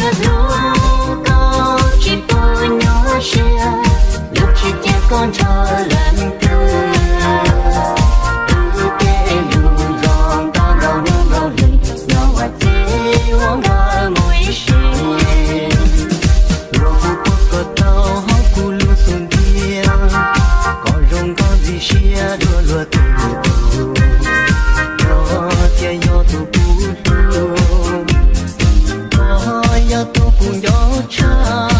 Hlub koj tsis pub nyuaj siab, lub tsis cia koj nrog leej twg. Wb tej lus zoo nkauj nkaus hnub nkaus hli, nyob ua txiv ua nkawm mus ib sim. Luag kuj pom kom tau hauv kuv lub xub ntiag, koj zoo nkauj ntxim siab dua luag tej lus. Koj thiaj yog tus kuv hlub, koj yog tus kuv nco tshaj.